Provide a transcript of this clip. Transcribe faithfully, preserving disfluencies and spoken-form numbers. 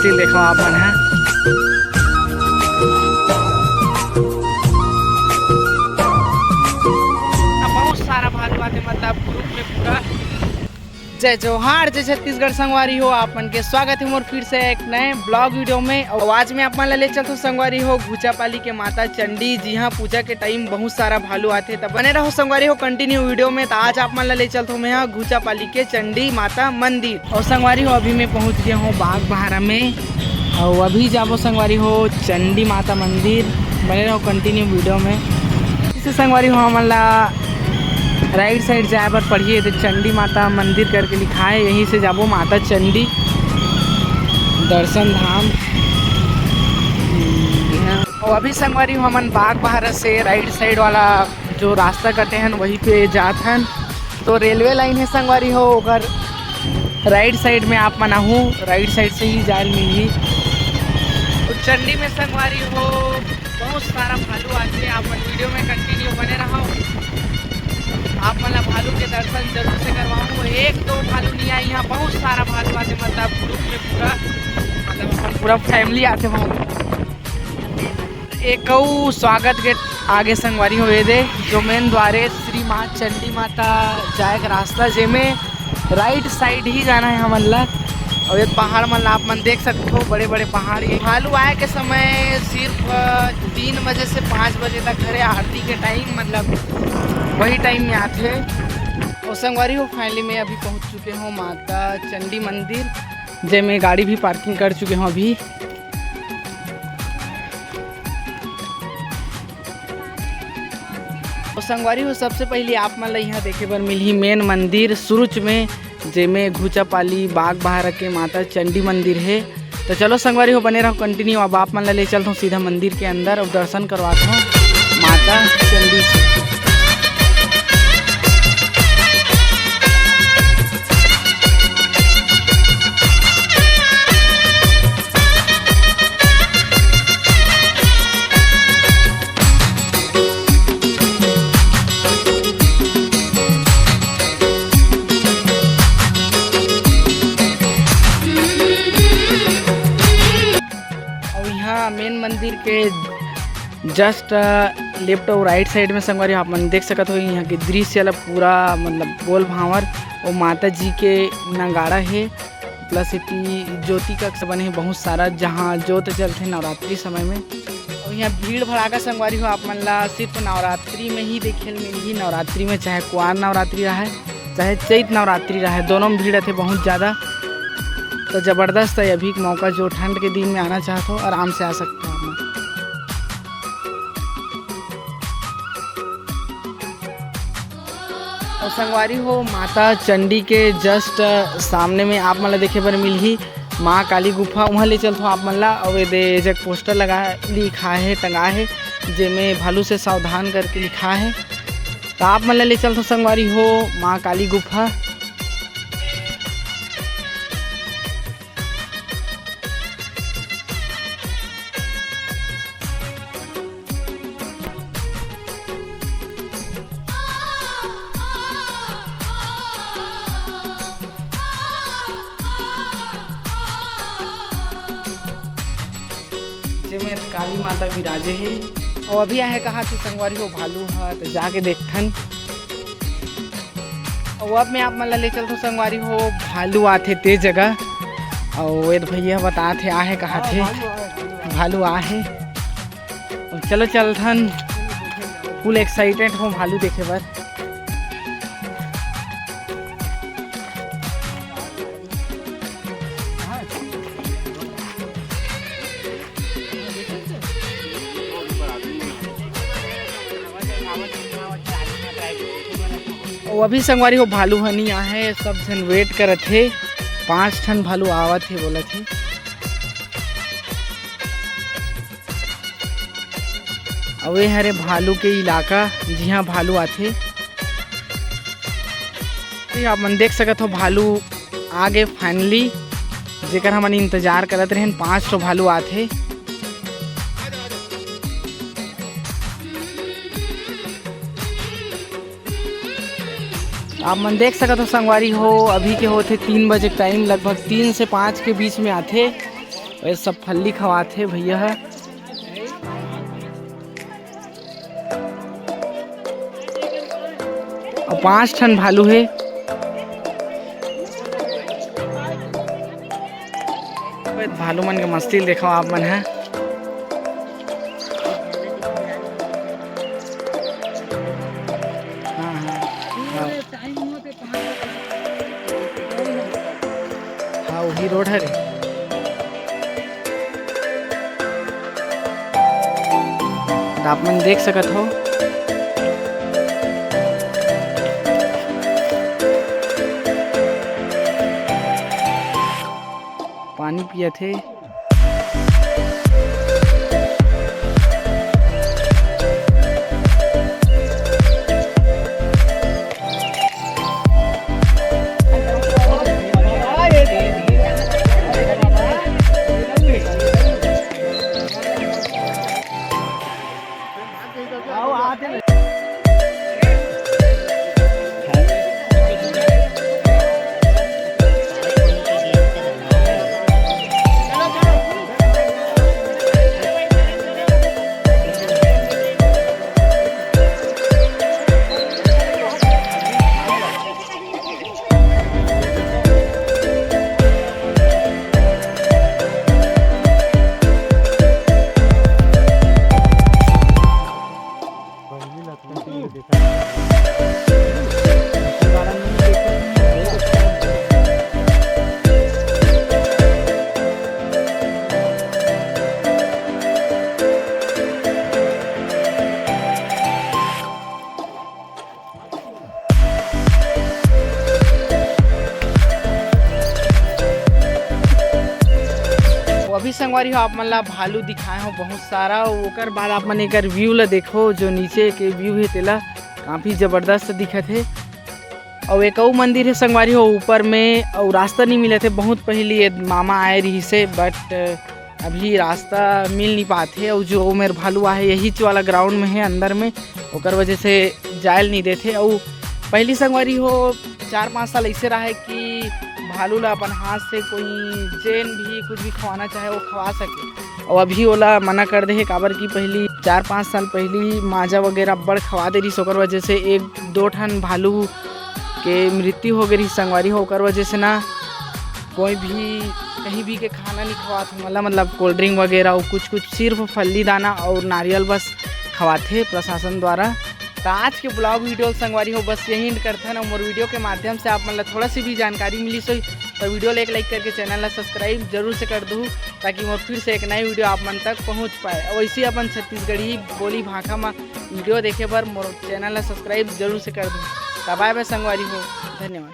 देखो आप मन ह, बहुत सारा भालू आथे, मतलब ग्रुप में पूरा। जय जोहार, जय छत्तीसगढ़ संगवारी हो, आप मन के स्वागत है मोर फिर से एक नए ब्लॉग वीडियो में। और आज मैं आप मन ला ले चलथों संगवारी हो घुचापाली के माता चंडी, जी हाँ, पूजा के टाइम बहुत सारा भालू आथे। त बने रहो संगवारी हो कंटिन्यू वीडियो में। त आज आप मन ला ले चलथों मैं ह घुचापाली के चंडी माता मंदिर। और संगवारी हो, अभी मैं पहुंच गया हूँ बाग बहारा में, और अभी जाबो संगवारी हो चंडी माता मंदिर। बने रहो कंटिन्यू वीडियो में। इसे संगवारी हो, हमन ला राइट साइड जाए बर पड़ही, तो चंडी माता मंदिर करके लिखा है, यहीं से जाबो माता चंडी दर्शन धाम। और अभी संगवारी हो, हमन बाग बहारा से राइट साइड वाला जो रास्ता कटे हन, वहीं पे जात हन। तो रेलवे लाइन है संगवारी हो, ओकर राइट साइड में आप मन आहू, राइट साइड से ही जाए ल मिलही। तो चंडी में संगवारी हो, बहुत सारा भालू आथे। आप मन वीडियो में कंटिन्यू बने रहो, आप मन ला भालू के दर्शन जरूर से करवाऊँ। एक दो भालू नहीं आए, यहाँ बहुत सारा भालू आथे, मतलब ग्रुप में पूरा, मतलब अपन पूरा फैमिली आथे भालू। एक अउ स्वागत गेट आगे संगवारी हो, ये दे जो मेन द्वारे श्री माँ चंडी माता जाए के रास्ता, जेमे राइट साइड ही जाना है हमन ला। और ये पहाड़ मन ला आप मन देख सकते हो, बड़े बड़े पहाड़। ये भालू आए के समय सिर्फ, अ, तीन बजे से पाँच बजे तक हरे, आरती के टाइम, मतलब वही टाइम में आथे। और संगवारी हो, फाइनली मैं अभी पहुँच चुके हूँ माता चंडी मंदिर, जेमे गाड़ी भी पार्किंग कर चुके हूँ अभी। तो संगवारी हो, सबसे पहले आप मन ला यहाँ देखे बर मिलही मेन मंदिर सुरुच में, जेमे घुचापाली बाग बहारा के माता चंडी मंदिर हे। तो चलो संगवारी हो, बने रहो कंटिन्यू। अब आप मन ला ले चलथों सीधा मंदिर के अंदर और दर्शन करवाथों माता चंडी से। और यहाँ मेन मंदिर के जस्ट लेफ्ट और राइट साइड में संगवारी आप मन देख सकत हो, यहाँ के दृश्य ला पूरा मतलब गोल भांवर, वो माता जी के नगाड़ा हे, प्लस एती ज्योति कक्ष बने हे बहुत सारा, जहाँ ज्योत जलथे नवरात्रि समय में। और यहाँ भीड़ भड़ाका संगवारी हो, आप मन ला सिर्फ नवरात्रि में ही देखे ल मिलही। नवरात्रि में चाहे कुआर नवरात्रि रहे, चाहे चैत नवरात्रि रहे, दोनों में भीड़ रथे बहुत ज़्यादा। तो जबरदस्त है अभी के मौका, जो ठंड के दिन में आना चाहत हो, आराम से आ सकते हो आप मन। और संगवारी हो, माता चंडी के जस्ट सामने में आप मन ला देखे बर मिलही माँ काली गुफा, वहाँ ले चलथों आप मन ला। और ये दे जग पोस्टर लगा, लिखा है, टंगा है, जेमे भालू से सावधान करके लिखा है। तो आप मन ला ले चलथों संगवारी हो माँ काली गुफा। जेमे काली माता विराजे हे। अउ अभी आहे कहा थे संगवारी हो भालू ह, त जाके देखथन। अउ अब मैं आप मन ला ले चलथों संगवारी हो, भालू आथे ते जगह। अउ वेद भैया बतात हे, आहे कहा थे, भालू आहे। अउ चलो चलथन, फुल एक्साइटेड हो भालू देखे बर। अउ अभी संगवारी हो भालू ह नी आहे, सब झन वेट करत हे, पांच ठन भालू आवत हे बोलत हे। अउ ए हरे भालू के इलाका, जिहां भालू आथे। ये आप मन देख सकत हो, भालू आ गे finally, जेकर हमन इंतजार करत रहेन। पांच ठो भालू आथे। आप मन देख सकत हो संगवारी हो, अभी के होथे तीन बजे टाइम, लगभग तीन से पाँच के बीच में आथे। ये सब फल्ली खवाथे भैया ह। अउ पांच ठन भालू हे। भालू मन के मस्ती ल देखव आप मन ह। हाँ, हाँ, हाँ। हाँ, वही रोड हरे। त आप मन देख सकत हो, पानी पियत हे। अभी संगवारी हो, आप मन ला भालू दिखाए हो बहुत सारा, ओकर बाद आप मन एकर व्यू ला देखो, जो नीचे के व्यू हे तेला काफी जबरदस्त दिखत हे। अउ एक अउ मंदिर हे संगवारी हो ऊपर में, अउ रास्ता नहीं मिलत हे। बहुत पहली ये मामा आए रहिस हे, but अभी रास्ता मिल नहीं पात हे। अउ जो मेर भालू आहे यहीच वाला ग्राउंड में हे, अंदर में, ओकर वजह से जायल नहीं देथे। अउ पहली संगवारी हो चार पाँच साल ऐसे रहा है कि भालू ला अपन हाथ से कोई जेन भी कुछ भी खवाना चाहे वो खवा सके। अउ अभी ओला मना कर दे हे, काबर कि पहली चार पाँच साल पहली माजा वगैरह अब्बड़ खवा दे रहिस, ओकर वजह से एक दो ठन भालू के मृत्यु हो गई रहिस संगवारी हो। ओकर वजह से ना कोई भी कहीं भी के खाना नहीं खवात हे, मतलब, मतलब कोल्ड ड्रिंक वगैरह अउ कुछ कुछ सिर्फ फल्ली दाना अउ नारियल बस खवाथे प्रशासन द्वारा। त आज के ब्लॉग वीडियो संगवारी हो बस यही एंड करथन। अउ मोर वीडियो के माध्यम से आप मन ला थोड़ा सी भी जानकारी मिलिस होही त वीडियो ला एक लाइक करके चैनल ला सब्सक्राइब जरूर से कर दू, ताकि मोर फिर से एक नई वीडियो आप मन तक पहुंच पाए। अउ वैसे अपन छत्तीसगढ़ी बोली भाखा में वीडियो देखे बर मोर चैनल ला सब्सक्राइब जरूर से कर दू। त बाय बाय संगवारी हो, धन्यवाद।